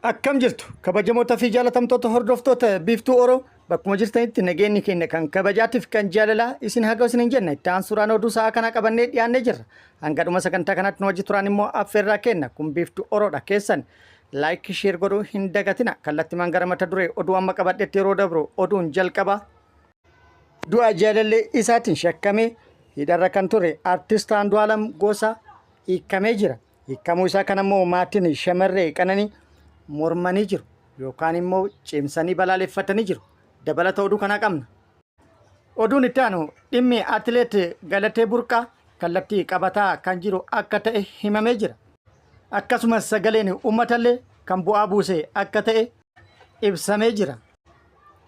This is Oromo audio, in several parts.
Akkam jirtu kabajamoota fi jaalatamtoota hordoftoota Biiftuu Oro, bakkuma jirtanitti nageenyi keenya kan kabajaatiif kan jaalalaa isin haga isin hin jenne. Itti aansuudhaan oduu sa'a kana qabannee dhiyaannee jirra. Hanga dhuma sagantaa kanatti nu wajji turaan immoo affeerraa kenna. Kun Biiftuu Oroodha keessan. Like, share godhuu hin dagatina. Kallattimaan gara mata duree oduu amma qabadhetti yeroo dabru, oduun jalqaba. Du'a jaalallee isaatiin shakkamee hidharra kan ture Artist Andu'aalam Gosaa hiikamee jira. Hiikamuu isaa kana immoo maatiin shamarree Qananii mormanii jiru yookaan immoo cimsanii balaaleffatanii jiru. Dabalata oduu kanaa qabna. Oduun itti aanu, dhimmi atileet Galatee Burqaa kallattii qabataa kan jiru akka ta'e himamee jira. Akkasumas sagaleen uummatallee kan bu'aa buuse akka ta'e ibsamee jira.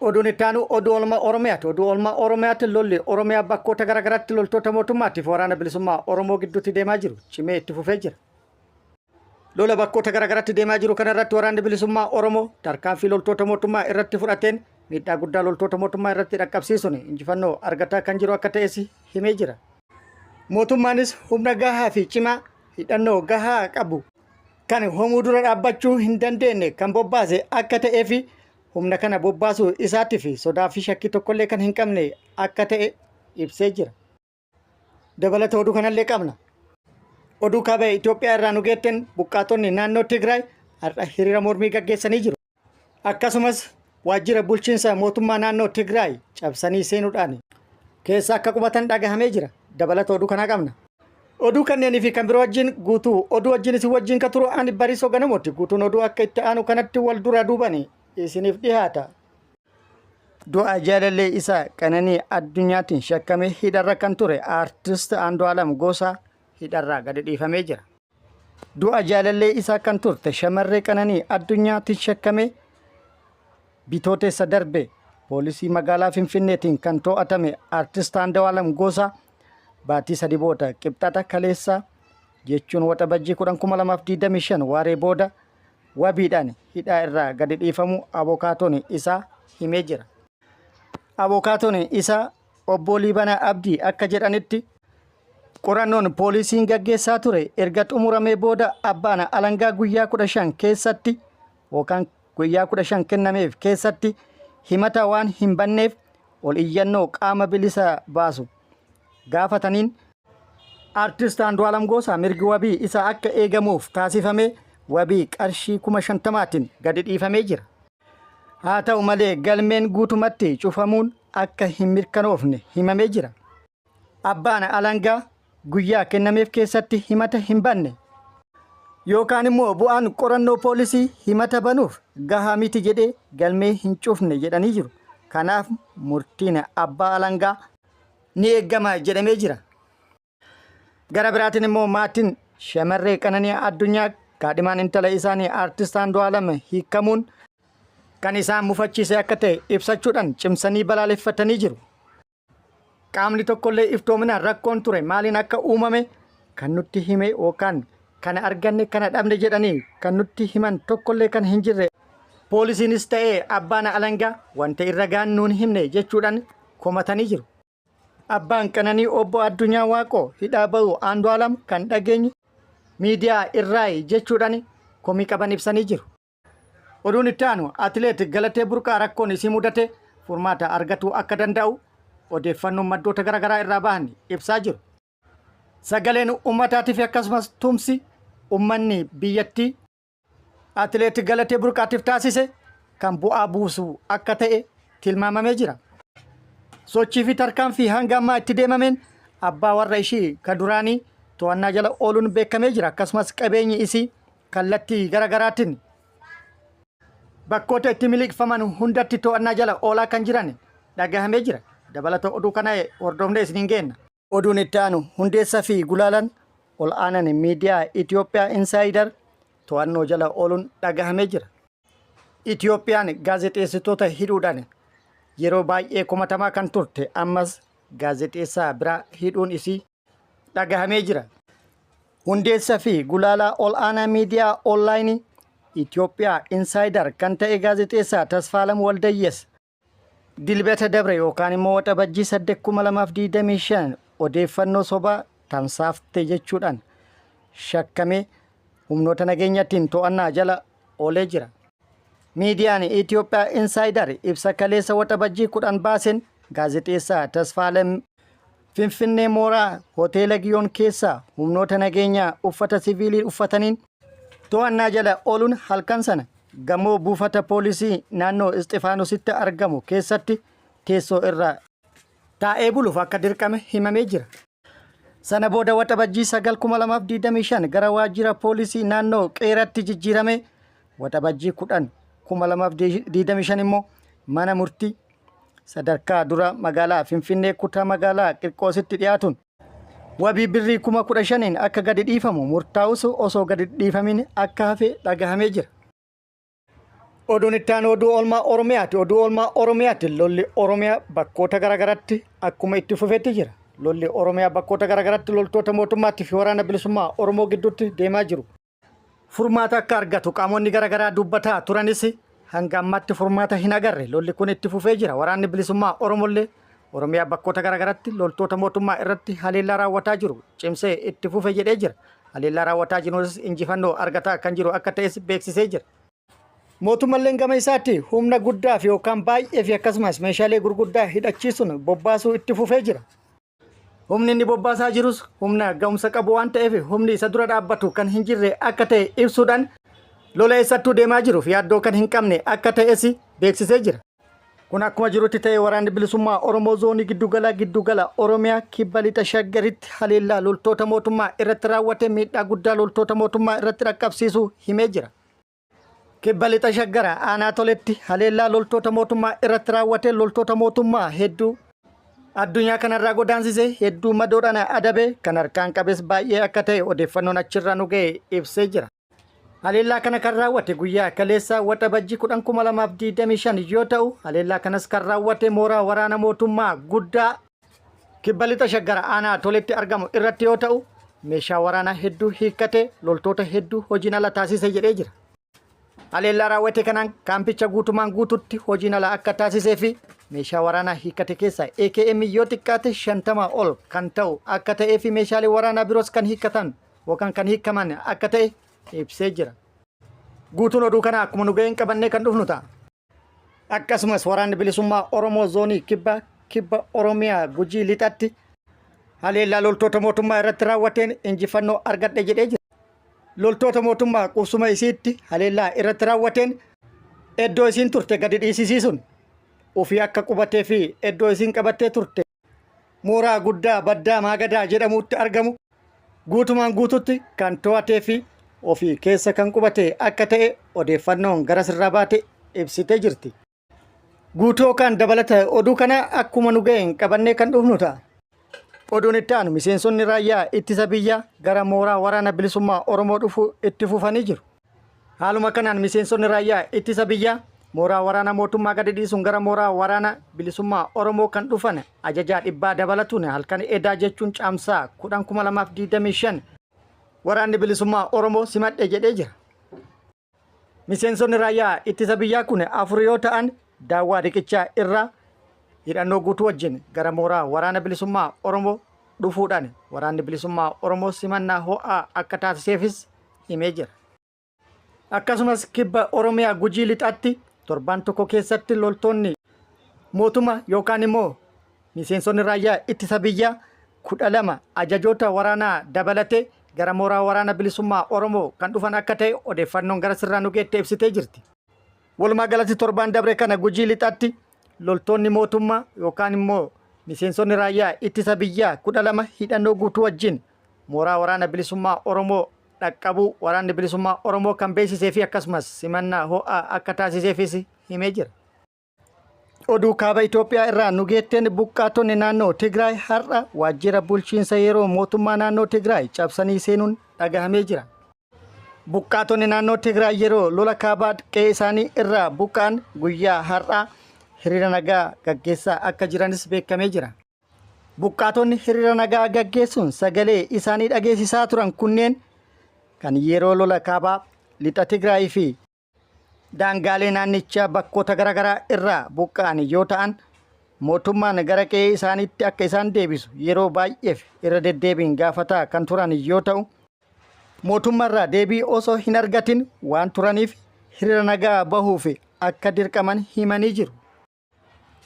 Oduun itti aanu oduu oolmaa Oromiyaati. Oduu oolmaa Oromiyaatti lolli Oromiyaa bakkoota garaagaraatti loltoota mootummaatiif waraana bilisummaa Oromoo gidduutti deemaa jiru cimee itti fufee jira. Lola bakkoota garaagaraatti deemaa jiru kana irratti waraanni bilisummaa Oromoo tarkaanfii loltoota mootummaa irratti fudhateen miidhaa guddaa loltoota mootummaa irratti dhaqqabsiisuun injifannoo argataa kan jiru akka ta'es himee jira. Mootummaanis humna gahaa fi cimaa hidhannoo gahaa qabu kan homuu dura dhaabbachuu hin dandeenye kan bobbaase akka ta'ee fi humna kana bobbaasuu isaatiif sodaa fi shakkii tokkollee kan hin qabne akka ta'e ibsee jira. Dabalata oduu kanallee qabna. Oduu kaaba Itoophiyaa irraa nu geetten, buqqaatonni naannoo Tigraay har'a hiriira mormii gaggeessanii jiru. Akkasumas waajjira bulchiinsa mootummaa naannoo Tigraay cabsanii seenuudhaan keessa akka qubatan dhagahamee jira. Dabalata oduu kanaa qabna. Oduu kanneenii fi kan biroo wajjin guutuu oduu wajjin isin wajjin ka turu ani Bariisoo Ganamooti. Guutuun oduu akka itti aanu kanatti wal dura duuban isiniif dhiyaata. Du'a jaalallee isaa Qananii Addunyaatiin shakkamee hidharra kan ture Aartist Andu'aalam Gosaa hidharraa gadi dhiifamee jira. Du'a jaalallee isaa kan turte shamarree Qananii Addunyaatiin shakkamee Bitootessa darbe poolisii magaalaa Finfinneetiin kan to'atame Aartist Andu'aalam Gosaa baatii 3 booda Qibxata kaleessaa, jechuun Waxabajjii 10, 2025 waaree booda wabiidhaan hidhaa irraa gadi dhiifamuu abokaatoon isaa himee jira. Abokaatoon isaa obbo Liibanaa Abdii akka jedhanitti, qorannoon poolisiin gaggeessaa ture erga xumuramee booda abbaan alangaa guyyaa 15 keessatti yookaan guyyaa 15 kennameef keessatti himata waan hin banneef ol iyyannoo qaama bilisa baasu gaafataniin Artist Andu'aalam Gosaa mirgi wabii isaa akka eegamuuf taasifamee wabii qarshii 50,000n gadi dhiifamee jira. Haa ta'u malee galmeen guutumatti cufamuun akka hin mirkanoofne himamee jira. Abbaan alangaa guyyaa kennameef keessatti himata hin banne yookaan immoo bu'aan qorannoo poolisii himata banuuf gahaa miti jedhee galmee hin cufne jedhanii jiru. Kanaaf murtiin abbaa alangaa ni eegama jedhamee jira. Gara biraatiin immoo maatiin shamarree Qananii Addunyaa kaadhimaan intala isaanii Aartist Andu'aalam hiikamuun kan isaan mufachiise akka ta'e ibsachuudhaan cimsanii balaaleffatanii jiru. Qaamni tokkollee iftoominaan rakkoon ture maaliin akka uumame kan nutti hime yookaan kana arganne, kana dhabne jedhanii kan nutti himan tokkollee kan hin jirre, poolisiinis ta'ee abbaan alangaa wanta irra ga'an nuun himne jechuudhaan komatanii jiru. Abbaan Qananii obbo Addunyaa Waaqoo hidhaa ba'uu Andu'aalam kan dhageenye miidiyaa irraayi jechuudhaan komii qaban ibsanii jiru. Oduun itti aanu, atileet Galatee Burqaa rakkoon isii mudate furmaata argatuu akka danda'u odeeffannoon maddoota garaagaraa irraa bahan ibsaa jiru. Sagaleen uummataatii fi akkasumas tumsi uummanni biyyattii atileet Galatee Burqaatiif taasise kan bu'aa buusu akka ta'e tilmaamamee jira. Sochii fi tarkaanfii hanga ammaa itti deemameen abbaa warra ishii ka duraanii to'annaa jala ooluun beekamee jira. Akkasumas qabeenyi isii kallattii gara garaatiin bakkoota itti miliqfaman hundatti to'annaa jala oolaa kan jiran dhagahamee jira. Dabalata oduu kana hordofnee isiniin geenna. Oduun itti aanu, hundeessaa fi gulaalaan ol aanan miidiyaa Itoophiyaa Insaayider to'annoo jala ooluun dhagahamee jira. Itoophiyaan gaazexeessitoota hidhuudhaan yeroo baay'ee komatamaa kan turte ammas gaazexeessaa biraa hidhuun isii dhagahamee jira. Hundeessa fi gulaalaa ol aanaa miidiyaa onlaayinii Itoophiyaa Insaayider kan ta'e gaazexeessaa Tasfaalam Waldayyes Dilbata dabre yookaan immoo Waxabajjii 8, 2025 odeeffannoo sobaa tamsaafte jechuudhaan shakkamee humnoota nageenyaatiin to'annaa jala oolee jira. Miidiyaan Itoophiyaa Insaayidar ibsa kaleessa Waxabajjii 10 baaseen gaazexeessaa Tasfaalem Finfinnee mooraa Hoteela Giyoon keessaa humnoota nageenyaa uffata siviilii uffataniin to'annaa jala ooluun halkan sana gamoo buufata poolisii naannoo Isxifaanositti argamu keessatti teessoo irra taa'ee buluuf akka dirqame himamee jira. Sana booda Waxabajjii 9, 2025 gara waajjira poolisii naannoo Qeeratti jijjiirame. Waxabajjii 10, 2025 immoo mana murtii sadarkaa dura magaalaa Finfinnee kutaa magaalaa Qirqoositti dhiyaatuun wabii birrii 15,000n akka gadi dhiifamu murtaa'us osoo gadi dhiifamin akka hafe dhagahamee jira. Oduun itti aanu oduu oolmaa Oromiyaati. Oduu oolmaa Oromiyaati. Lolli Oromiyaa bakkoota garaagaraatti akkuma itti fufetti jira. Lolli Oromiyaa bakkoota garaagaraatti loltoota mootummaatti fi waraana bilisummaa Oromoo gidduutti deemaa jiru. Furmaata akka argatu qaamonni garaagaraa dubbataa turanis hanga ammaatti furmaata hin agarre. Lolli kun itti fufee jira. Waraanni bilisummaa Oromollee Oromiyaa bakkoota garaagaraatti loltoota mootummaa irratti haleellaa raawwataa jiru cimsee itti fufe jedhee jira. Haleellaa raawwataa jiruunis injifannoo argataa kan jiru akka ta'es beeksisee jira. Mootummalleen gama isaatti humna guddaa fi yookaan baay'ee fi akkasumas meeshaalee gurguddaa hidhachiisuun bobbaasuu itti fufee jira. Humni inni bobbaasaa jirus humna ga'umsa qabu waan ta'eef humni isa dura dhaabbatu kan hin jirre akka ta'e ibsuudhaan lola eessattuu deemaa jiruuf yaaddoo kan hin qabne akka ta'es beeksisee jira. Kun akkuma jirutti ta'e waraanni bilisummaa Oromoo zoonii giddugala giddugala Oromiyaa kibba lixa Shaggaritti haleellaa loltoota mootummaa irratti raawwate miidhaa guddaa loltoota mootummaa irratti dhaqqabsiisuu himee jira. Kibba lixa Shaggara aanaa Toletti haleellaa loltoota mootummaa irratti raawwate loltoota mootummaa hedduu addunyaa kanarraa godaansise hedduu madoodhaan adabe kan harkaan qabes baay'ee akka ta'e odeeffannoon achirraa nu ga'e ibsee jira. Haleellaa kana kan raawwate guyyaa kaleessa Waxabajjii 10,2025 yoo ta'u, haleellaa kanas kan raawwate mooraa waraana mootummaa guddaa Kibba Lixa Shaggar aanaa Toletti argamu irratti yoo ta'u, meeshaa waraanaa hedduu hiikkatee loltoota hedduu hojiin ala taasise jedhee jira. Haleellaa raawwate kanaan kaampicha guutumaan guututti hojiin ala akka taasisee fi meeshaa waraanaa hiikkate keessaa AKM yoo xiqqaate 50 ol kan ta'u akka ta'ee fi meeshaalee waraanaa biroos kan hiikkatan yookaan kan hiikaman akka ta'e ibsee jira. Guutuun oduu kanaa akkuma nu ga'een qabannee kan dhufnu ta'a. Akkasumas waraanni bilisummaa Oromoo zoonii kibba kibba Oromiyaa Gujii lixatti haleellaa loltoota mootummaa irratti raawwateen injifannoo argadhe jedhee jira. Loltoota mootummaa qubsuma isiitti haleellaa irratti raawwateen iddoo isiin turte gadi dhiisisiisuun ofii akka qubatee fi iddoo isiin qabattee turte mooraa guddaa baddaa maagadaa jedhamutti argamu guutumaan guututti kan to'atee fi ofii keessa kan qubate akka ta'e odeeffannoon gara sirraa baate ibsitee jirti. Guutuu kan dabalata oduu kana akkuma nu ga'een qabannee kan dhufnu ta'a. Oduun itti aanu miseensonni raayyaa ittisa biyyaa gara mooraa waraana bilisummaa Oromoo dhufuu itti fufanii jiru. Haaluma kanaan miseensonni raayyaa ittisa biyyaa mooraa waraana mootummaa gadi dhiisuun gara mooraa waraana bilisummaa Oromoo kan dhufan ajajaa dhibbaa dabalatuun halkan edaa jechuun Caamsaa 10,2025 waraanni bilisummaa Oromoo simadhe jedhee jira. Miseensonni raayyaa ittisa biyyaa kun afur yoo ta'an daawwaa riqichaa irraa hidhannoo guutuu wajjin gara mooraa waraana bilisummaa Oromoo dhufuudhaan waraanni bilisummaa Oromoo simannaa ho'aa akka taasiseefis himee jira. Akkasumas kibba Oromiyaa Gujii Lixaatti torbaan tokko keessatti loltoonni mootummaa yookaan immoo miseensonni raayyaa ittisa biyyaa 12 ajajoota waraanaa dabalatee gara mooraa waraana bilisummaa Oromoo kan dhufan akka ta'e odeeffannoon gara sirraa nu geette ibsitee jirti. Walumaa galatti torbaan dabre kana Gujii Lixaatti loltoonni mootummaa yookaan immoo miseensonni raayyaa ittisa biyyaa 12 hidhannoo guutuu wajjin mooraa waraana bilisummaa Oromoo dhaqqabuu waraanni bilisummaa Oromoo kan beeksisee fi akkasumas simannaa ho'aa akka taasiseefis himee jira. Oduu kaaba Itoophiyaa irraa nu geetteen buqqaatonni naannoo Tigraay har'a waajjira bulchiinsa yeroo mootummaa naannoo Tigraay cabsanii seenuun dhagahamee jira. Buqqaatonni naannoo Tigraay yeroo lola kaabaa qe'ee isaanii irraa buqqa'an guyyaa har'aa hiriira nagaa gaggeessaa akka jiranis beekamee jira. Buqqaatonni hiriira nagaa gaggeessuun sagalee isaanii dhageessisaa turan kunneen kan yeroo lola kaabaa lixa Tigraay fi daangaalee naannichaa bakkoota garaagaraa irraa buqqa'an yoo ta'an mootummaan gara qe'ee isaaniitti akka isaan deebisu yeroo baay'eef irra deddeebiin gaafataa kan turan yoo ta'u mootummaarraa deebii osoo hin argatin waan turaniif hiriira nagaa bahuuf akka dirqaman himanii jiru.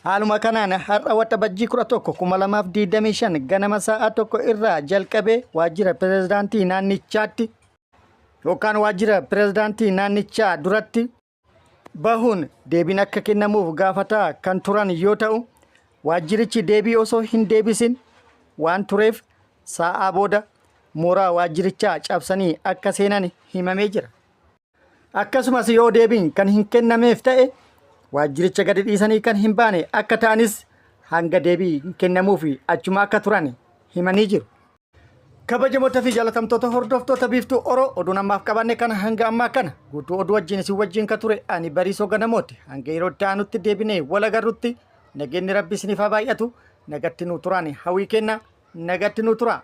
Haaluma kanaan har'a Waxabajjii 11, 2025 ganama sa'a 1 irraa jalqabee waajjira pirezidaantii naannichaatti yookaan waajjira pirezidaantii naannichaa duratti bahuun deebiin akka kennamuuf gaafataa kan turan yoo ta'u, waajjirichi deebii osoo hin deebisin waan tureef sa'aa booda mooraa waajjirichaa cabsanii akka seenan himamee jira. Akkasumas yoo deebiin kan hin kennameef ta'e waajjiricha gadi dhiisanii kan hin baane akka ta'anis hanga deebii kennamuuf achuma akka turan himanii jiru. Kabajamoota fi jaalatamtoota hordoftoota Biiftuu Oro, oduun ammaaf qabanne kana hanga ammaa kana. Guutuu oduu wajjin isin wajjin ka ture ani Bariisoo Ganamooti. Hanga yeroo itti aanutti deebinee wal agarrutti nageenyi Rabbi isiniif haa baay'atu. Nagatti nuu turaan hawwii kenna. Nagatti nuu turaa.